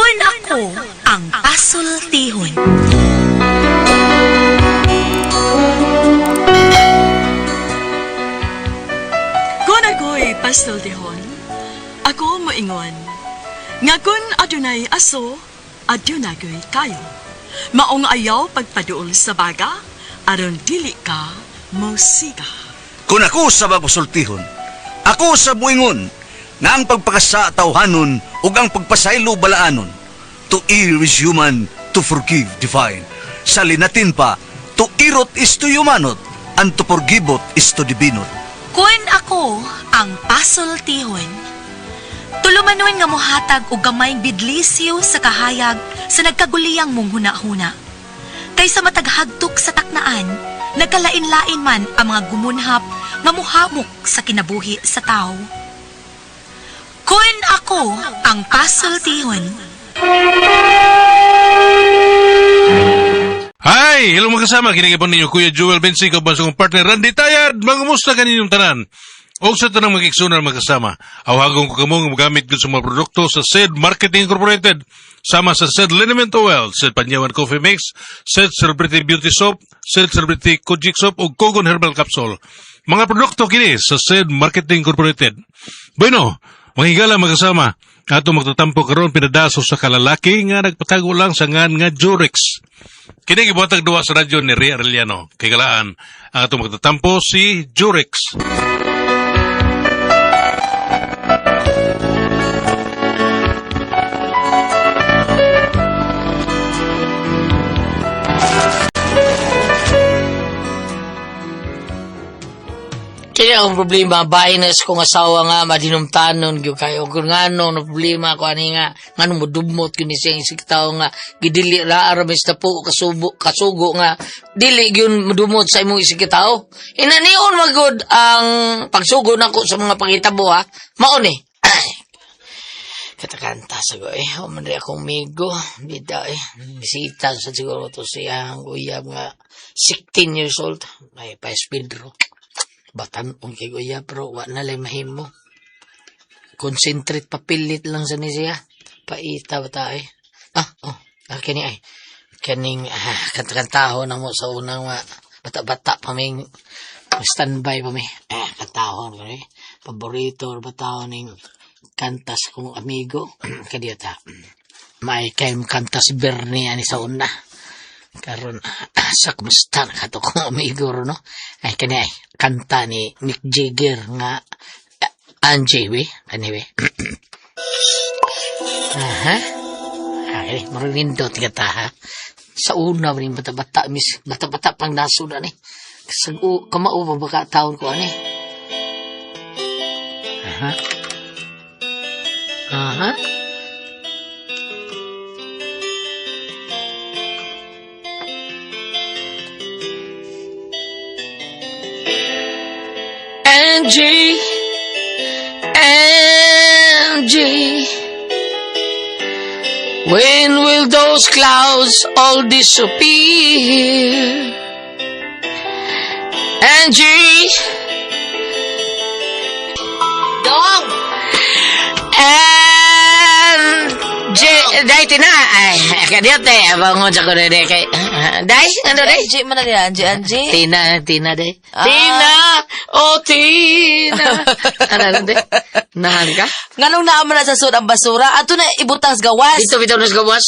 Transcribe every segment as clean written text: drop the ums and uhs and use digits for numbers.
Kun ako ang pasultihon. Kun ako'y pasultihon, ako moingon, nga kun adunay aso, adunay ko'y kayo. Maong ayaw pagpaduol sa baga, aron dili ka mosiga. Kung ako sa bagusultihon, ako sa buingon, nga ang pagpakasa tawhanon ug ang pagpasaylo balaanon. To err is human, to forgive divine. Sa linatin pa, to irot is to humanot, and to forgiveot is to divinot. Kun ako ang pasultihon. Tulumanon nga mohatag og gamayng bidlisyo sa kahayag sa nagkaguliyang mong huna-huna. Kaysa mataghagtok sa taknaan, nagkalain-lain man ang mga gumunhap nga muhamok sa kinabuhi sa tao. Kun ako ang pasultihon. Hi! Hello mga kasama, kinigipon ninyo Kuya Joel Bensi, kauban sa kong partner Randy Tayad. Mangumusta kaninyong tanan? Og sa tanang magigsunan mga kasama, awhagon ko kamo nga mogamit gud sa mga produkto sa SED Marketing Incorporated, sama sa SED Liniment Oil, SED Panyawan Coffee Mix, SED Celebrity Beauty Soap, SED Celebrity Kojic Soap ug Kogon Herbal Capsule. Mga produkto kini sa SED Marketing Incorporated. Bueno, mga higala mga kasama, ato magtatampo karon pinadaso sa kalalaki nga nagpatago lang sa ngan nga Jurex. Kini gibuhatag duwa sa radyo ni Ria Arellano. Kay galaan, ang atong magtatampo si Jurex. Kaya ang problema, bahay na sa kong asawa nga, madinumtanon, gyud kayo. Kung nga no, na problema ko, ani nga, nga no, mudumot, gyud ni siya isig tao nga, gidili ra, aramis na po, kasubo, kasugo nga, dili gyud mudumot sa imong isig tao. Inanion magod ang pagsugo nako sa mga pangitabo, ha? Maon eh. Katakanta sa ko eh. O man rin akong migo. Bida eh. Bisita sa siguro to siya ang uyab nga 16 years old. May pa Pedro. Batan ang kay uyab pero wa na lay mahimo. Concentrate papilit lang sa ni siya. Paita ba ta eh. Ah, oh. Ah, kini ay. Kaning kantakantaho na mo sa unang mga bata-bata pa ming standby pa mi. Eh, kantahon ko eh. Paborito ba tao ning kanta sa kong amigo. Kadiyata. May kay kanta si Bernie ani sa una. Karon sa kumusta na kato kong amigo ro no. Ay kani ay kanta ni Mick Jagger nga Angie we kani we. Aha. Ay, marunindot ka ta ha. Sa una rin bata-bata mis bata-bata pang naso na ni. Kasag-u kamao pa baka taon ko ani. Aha. Aha. Angie, Angie, when will those clouds all disappear? Angie, Dong! Angie, day tina, ay, kadiyot eh, abangon sa kuno day kay, day, ano day? Angie man na nila, Angie, Angie. Tina, Tina day. Ah. Tina! Oh, Tina! Ano lang day? Nahan ka? Nganong naaman na sa sud ang basura, ato na ibutang sa gawas. Dito bitaw nas gawas.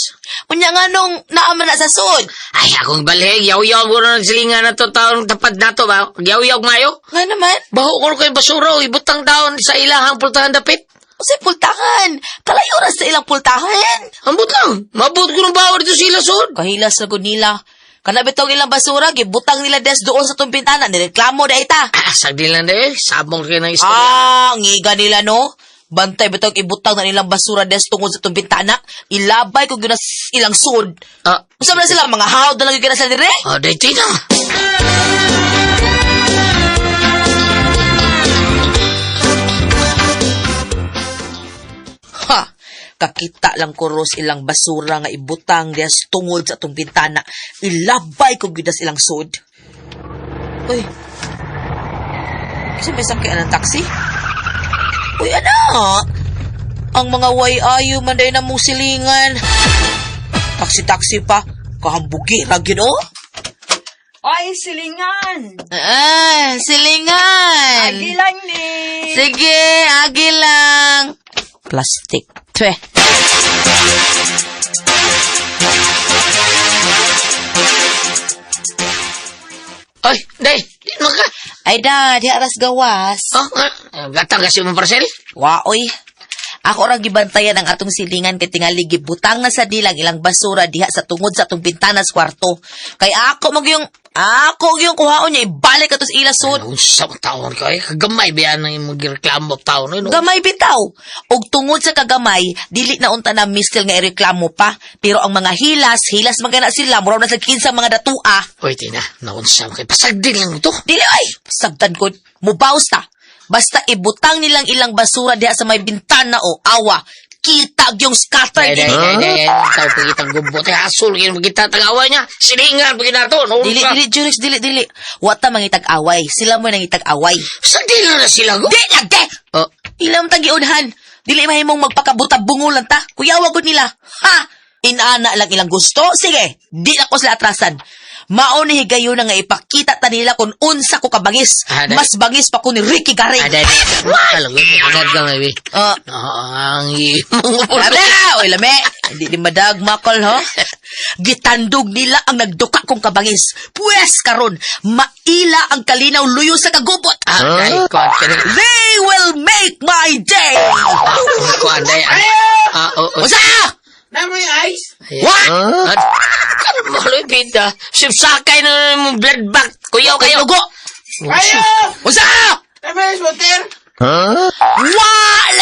Unya nganong naaman na sa sud. Ay, akong balheg, yaw-yaw ko na nagsilingan na to taon tapad na to ba? Yaw-yaw mayo. Nga naman, Baho ko kay basura, o, ibutang taon sa ilahang pultahan dapit. usay pultahan. Kalayo ra sa ilang pultahan. Ambot lang, mabot ko ng baho dito sila sud. Kahilas na gud nila. Kana bitong ilang basura, gibutang nila des doon sa tong bintana, nireklamo da ita. Ah, sagdi lang day, sabong kayo ng istorya. Ah, ngiga nila no. Bantay bitong ibutang na nilang basura des tungod sa tong bintana. Ilabay ko gyud na ilang sud. Ah, Unsa man na sila mga hawd na lang gyud na sila dire? oh, day, Tina. Ha! Kakita lang ko ros ilang basura nga ibutang dias tungod sa atong bintana. Ilabay ko gyud sa ilang sud. Uy. Kasi may sakyan ng taxi? Uy, anak! Ang mga way ayo man day na mong silingan. Taksi-taksi pa. Kahambugi, ra gyud oh. Ay, silingan! Ah, silingan. Agi lang ni! Sige, agi lang. Plastic. Twe. Ay, day, di man ka. Ay da, di aras gawas. Oh, gatang kasi mo parcel. Waoy. Ako ra gibantayan ang atong silingan kay tingali gibutang na sa dilang ilang basura diha sa tungod sa atong bintana sa kwarto. Kay ako magyung ako yung kuhaon niya ibalik ato sa ila sud. Ano sa taon ka eh? Kagamay ba yan ang imong gireklamo taon no? Gamay bitaw. Og tungod sa kagamay, dili na unta na mistil nga ireklamo pa. Pero ang mga hilas, hilas man gana sila, mura na sa kinsa mga datua. Uy, tina, naunsa mo kay pasagdin lang ito. Dili ay, sagdan ko, mubaws ta. Basta ibutang nilang ilang basura diha sa may bintana o awa. Kita yung scatter Day, day, gini. day, day, tao pagitang gubot. Eh, asul, kaya magkita tagawa niya. Silingan, pagkita to. No, Dili, dili, Jurix, dili, dili. Wata mangitag-away. Sila mo nangitag-away. Sagdin lang na sila, go. Di, lagi! Oh, Ilang tagiunhan. Dili mahimong magpakabuta-bungo lang ta. Kuyawa gud nila. Ha! Inana lang ilang gusto. Sige, di na ko sila atrasan. Mao ni higayon na nga ipakita ta nila kung unsa ko kabangis. Ah, dali. Mas bangis pa ko ni Ricky Garing. ah, day, day. Makal, agad ka, maybe. Ah. Ang imong Lame! Oy, lame! Hindi ni madag makal, ha? Gitandog nila ang nagduka kong kabangis. Pwes karon, maila ang kalinaw luyo sa kagubot. Ah, day, kuan ka rin. They will make my day! Kuan, day. Ah, oh, oh. Unsa? What? Maloy, bida. Sipsakay na mong blood bank. Kuyaw kayo. Dugo! Unsa? Wa!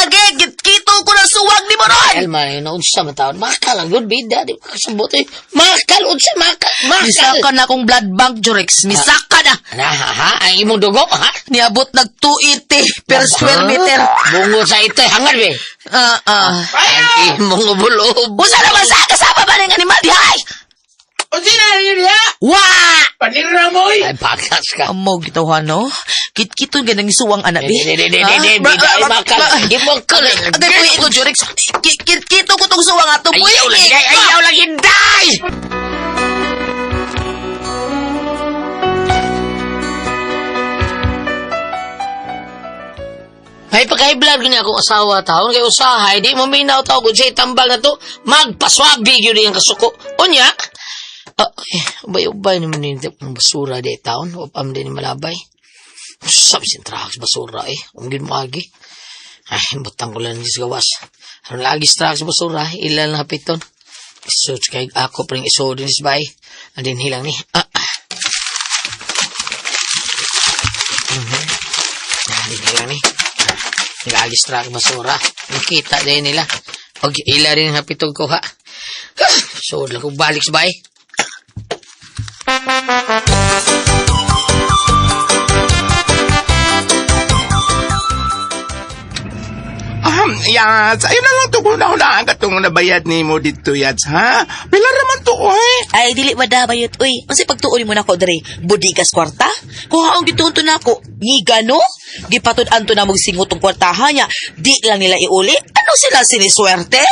Lagi! Gitkito ko na suwag ni Moron! Elma, naunsa man taon. Makal ang good bida. Di ba kasabot eh. Makal, unsa, makal, makal. Misaka na akong blood bank, Jurex. Misaka na! Na, ha, ha? Ang imong dugo, ha? Niabot nag 280 per square meter. Bungo sa ito, hangal, be. Ah, ah. Ang imong ubulob. Unsa naman sa kasama ba ng animal dihay? Wa! Ay, bagas ka. Amo gitaw no? Kitkito ganang suwang anak bi. Di, di, di, di, di, bida, ay, makal. Imong kal. Agay puyi ko Jurex. Kitkito ko tong suwang ato puyi. Ayaw lagi, day. Ayaw lagi, day! May pagka-vlog niya akong asawa taon kay usahay di mo minaw tao kung siya tambal na to magpaswabi gyud ang kasuko. Unya, ah, eh, ubay-ubay naman yung ang basura di taon o pam din malabay. Usap sin trucks basura eh. Ungin mo agi. Ay, butang ko lang sa gawas. Aron lagi sa trucks basura, ilan na hapiton. So, kay ako pa rin iso din sa bay. Andin hilang ni. Ah, ah. Mhm. Andin hilang ni. Ah, nilagi sa truck basura. Nakita din nila. Og ila rin hapitog ko ha. So, lang ko balik sa bay. Yats, ayun na lang to kung nahulaan ka itong nabayad ni mo dito, Yats, ha? Pila raman to, oy. Ay dili madabayot uy. Unsay pagtuon mo nako diri? Budigas kwarta? Kuhaong gituon to nako. Ngiga no? Gipatud-an to na magsingot tong kwartaha niya. Di lang nila iuli. Ano sila siniswerte?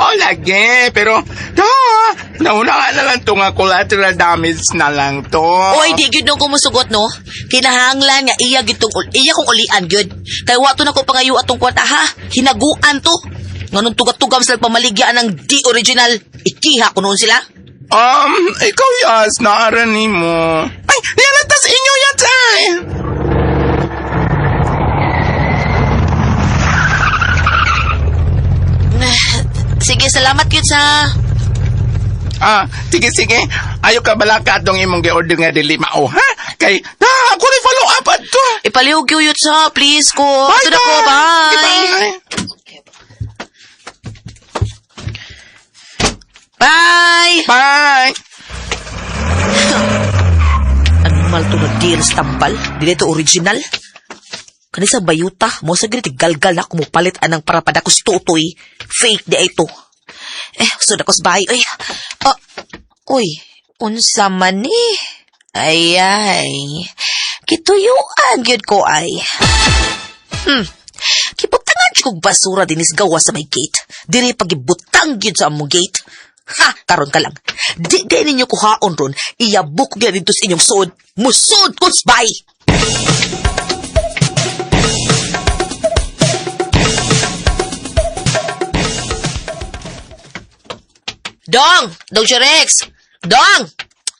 Oh, lagi, pero, da, nahulaan na lang to nga collateral damage na lang to. Oy, di gyud nung kumusugot no. Kinahanglan nga iya gyud tong iya kong ulian gyud. Kay wa to nako pangayo atong kwarta ha. Hinaguan to. Nganong tugat-tugam sila pamaligya ng di original. Ikiha ko noon sila. Ikaw, Yats, naaran ni mo. Ay, yan ang tas inyo, Yats, ay. Sige, salamat gyud sa Ah, sige, sige. Ayaw ka bala ka atong imong gi-order nga dili mao, ha? Kay, da, ako rin follow up ato. Ipalihog gyud sa please ko. Bye, Ito na ko, bye. bye. Bye. Bye. Bye. Animal to na deal sa tambal. Dili to original. Kani sa bayuta, mo sa ganit galgal na kumupalit anang parapadakos tutoy. Fake di ay to. Eh, sud ako sa bahay. Uy, ah, uy, unsa man ni? Ay, ay. Kituyuan gyud ko ay. Kibutangan kog basura dinis gawa sa may gate. Diri pagibutang gyud sa among gate. Ha, karon ka lang. Di gay ninyo kuhaon ron, iyabok gyud dito sa inyong suod. Musud kusbay. Dong! Dong Rex! Dong!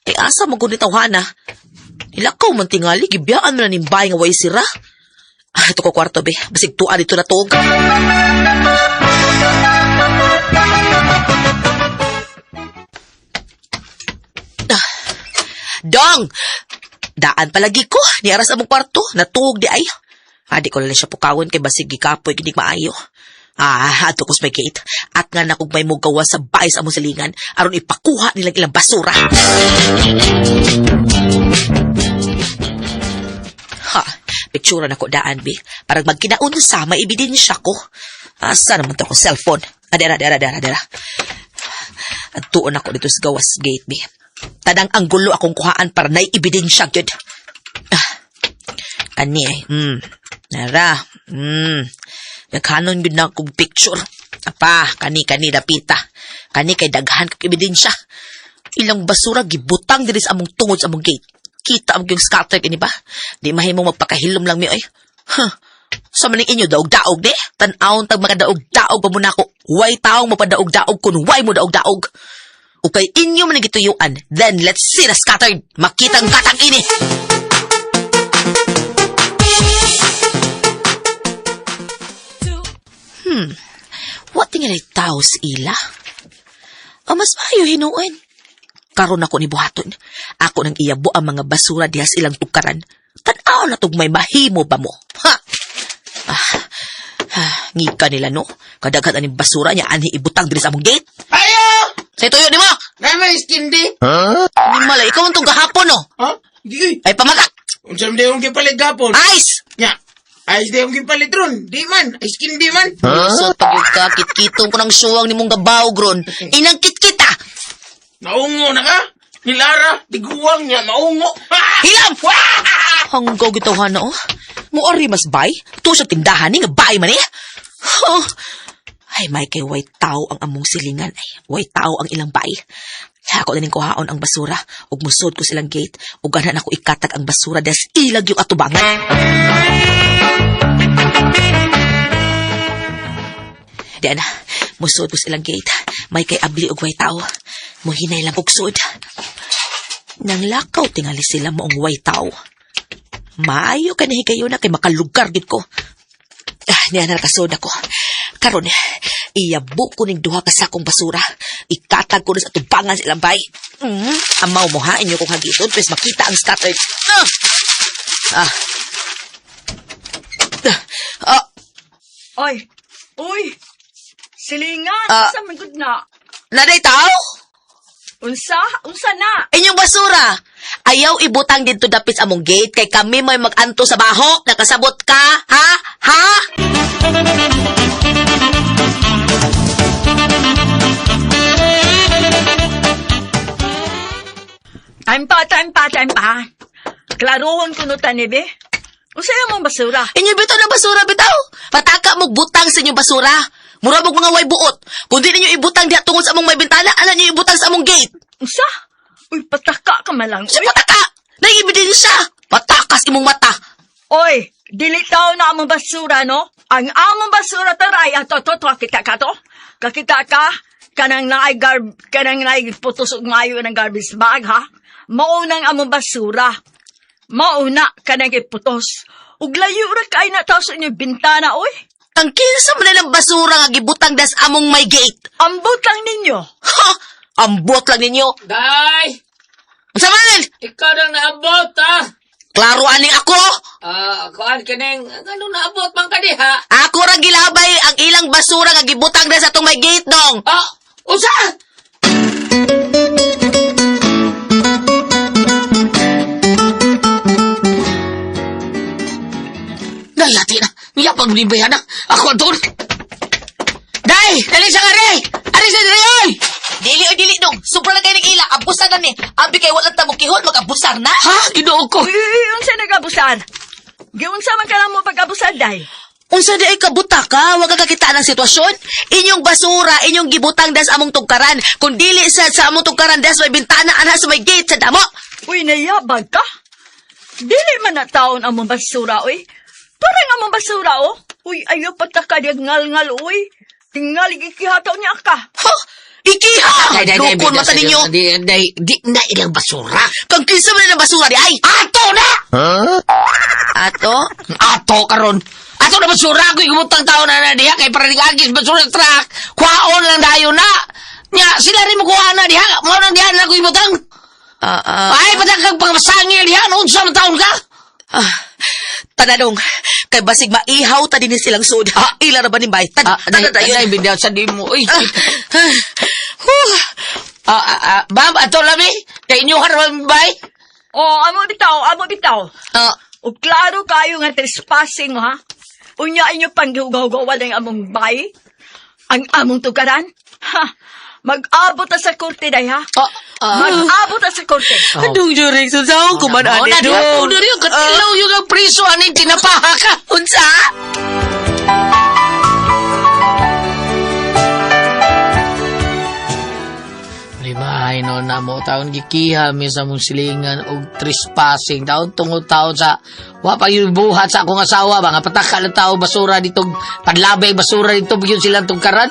Ay, asa mo gunit tawhana? Ilakaw man tingali, gibiyaan mo na ning bahay nga way sira. Ah, ito ko kwarto, be. Basig tuan dito na tuog. Ah, Dong! Daan palagi ko. Niaras among kwarto. Natuog di ay. Ah, di ko lang siya pukawon kay basig gikapoy ginig maayo. Ah, ato ko sa may gate. At nga na kung may mugawa sa bahay sa among silingan, aron ipakuha nilang ilang basura. Ha, picture na ko daan, bi. Parang magkinaunsa, may ebidensya ko. Asa naman to akong cellphone? Ah, dara, dara, dara, dara. Adtuon ako dito sa gawas gate, bi. Tadang ang gulo akong kuhaan para nay ebidensya gyud. Ah, kani ay, Nara, Naghanon gyud na akong picture. Apa, kani kani dapita. Kani kay daghan kag ebidensya. Ilang basura gibutang diri sa among tungod sa among gate. Kita ang yung scatter ini ba? Di mahimong magpakahilom lang mi oy. Huh. Sa maning inyo daog-daog di. Tan-awon tag makadaog-daog pa mo nako. Way taong mapadaog-daog kun way mo daog-daog. O kay inyo man ang gituyuan, then let's see the scattered. Makitang katang ini. What tingali tao sa ila? O mas maayo hinuon. Karon ako ni buhaton. Ako nang iyabo ang mga basura diha sa ilang tukaran. Tan-aw na tug may mahimo ba mo? Ha? Ah, ah, ngika nila no. Kadaghan aning basura niya anhi ibutang diri sa among gate. Ayo! Sa tuyo nimo. Nama iskindi? Ni mala ikaw ang tong gahapon no. Ha? Di. Ay pamagak. Unsa man di akong gipalit gapon? Ice. Nya. Ayos di akong gipalit ron. Di man. Ice candy man. Huh? So pag ka kitkitong ko ng suwang nimong gabaw gron. Inang kitkita. Naungo na ka? Ni Lara, tiguang niya, maungo. Hilam! Hanggaw gitaw na oh. Muari mas bay? Tuo sa tindahan ni nga bay man eh. Huh. Ay, may kay way tao ang among silingan. Ay, way tao ang ilang bay. Ako na ning kuhaon ang basura. Ug musod ko silang gate. Ug ganan ako ikatag ang basura des ilag yung atubangan. Diyan na, musod ko silang gate. May kay abli og way tao. Muhinay lang og sud. Nang lakaw tingali sila moong way tao. Maayo ka na na kay makalugar gid ko. Ah, niya na nakasod ako. Karon, iyabo ko ning duha ka sakong basura. Ikatag ko rin sa tubangan sa ilang bay. Amaw mo ha, inyo kong hagiton, pwes makita ang scattered. Ah! Ah. Ah, Oy, uy, silingan, Ah. sa man gud na. naday tao? Unsa? Unsa na? Inyong basura. Ayaw ibutang dito dapit sa among gate kay kami may maganto sa baho. Nakasabot ka, ha? Ha? Time pa, time pa, time pa. Klarohon ko no tani be. Unsa imong basura? Inyo bitaw ng basura bitaw. Pataka mo butang sa inyong basura. Mura mog mga way buot. Kung di ninyo ibutang diha tungod sa among may bintana, ala ninyo ibutang sa among gate. Unsa? Uy, pataka ka man lang. Siya Uy, pataka. Naiibidin siya. Patakas imong mata. Oy, dili tao na among basura, no? Ang among basura taray, ato, to, to, kita ka to. Kakita ka, kanang naay garb, kanang naay putos og maayo ng garbage bag, ha? Maunang among basura. Mauna kanang iputos. Ug layo ra kay na tao sa inyong bintana, oy. Ang kinsa man nilang basura nga gibutang das among may gate. Ambot lang ninyo. Ha! Ambot lang ninyo. Day! Unsa man? Ikaw nang naabot, ha? Klaro aning ako. Ah, kuan kining ano naabot man ka diha? Ako ra gilabay ang ilang basura nga gibutang das atong may gate dong. Ah, unsa? Nalati na. Niyapag ni bayana. Ako aton. Day, dali sa nga re. Ari sa dali oy. Dili o dili dong. Sobra na kayo ng ila. Abusar na ni. Abi kay walang tamong kihon, mag-abusar na. Ha, Ginoo ko. Uy, uy, uy, unsa nag-abusar? Giunsa man ka lang mo pag-abusar, day? Unsa di ay kabuta ka, wa ka kakita ng sitwasyon? Inyong basura, inyong gibutang das among tugkaran. Kung dili sa among tugkaran das may bintana ana sa may gate sa damo. Uy, nayabag ka? Dili man na taon among basura, uy. Parang among basura, oh. Uy, ayaw pataka di ngal-ngal, uy. Tingali gikihataw niya ka. Ha? Ikiha! Day, day, day, Lukon mata day, ninyo. Di, day, di na ilang basura. Kang kinsa man ang basura di ay. Ato na! Ato? Ato karon. Ato na basura ko igumutang tao na na diha kay para agis basura truck. Kuhaon lang dayon na. Nya sila rin mo kuha na diha. Mao nang diha na ko ibutang. Ah, ah. Ay patag kang pagmasangil diha unsa man taon ka? Ah, tanadong, kay basig maihaw ta din silang sud. Ah, ila ra ba ni bay? Tad, Ah, tada day, dayon. day, bidaw sa di mo. Uy. Ah, ah, huh. Ah, ah, ah, ma'am, ato lami. Kay inyo karon bay. Oh, amo bitaw, amo bitaw. Ah, O klaro kayo nga trespassing mo, ha? Unya inyo panghugaw-hugawan ang among bay? Ang among tugaran? Ha? Mag-abot ta sa korte, day, ha? Ah, ah. Mag-abot ta sa korte. Oh. Dong Jurek, unsaon ko man Oh, ani na dong. diri yung katilaw yung ang priso aning tinapaha ka. Unsa? Limahay no na mo taon gikiha mi sa mong silingan og trespassing taon tungod taon sa wa pa yung buhat sa akong asawa ba nga pataka lang tao basura dito panlabay basura dito bigyan silang tungkaran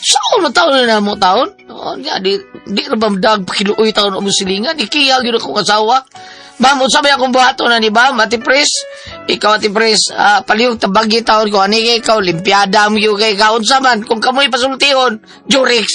sa mo taon na mo taon oh, nga, di di ra ba dag pakiluoy taon og silingan gikiha gyud akong asawa. Ma'am, unsa may akong buhaton na ni ba? Ate Pres, ikaw Ate Pres, ah, palihog tabagi taon ko, ani kay ikaw, limpiada mo yun kay ikaw, unsa man, kung kamoy pasultihon, Jurix.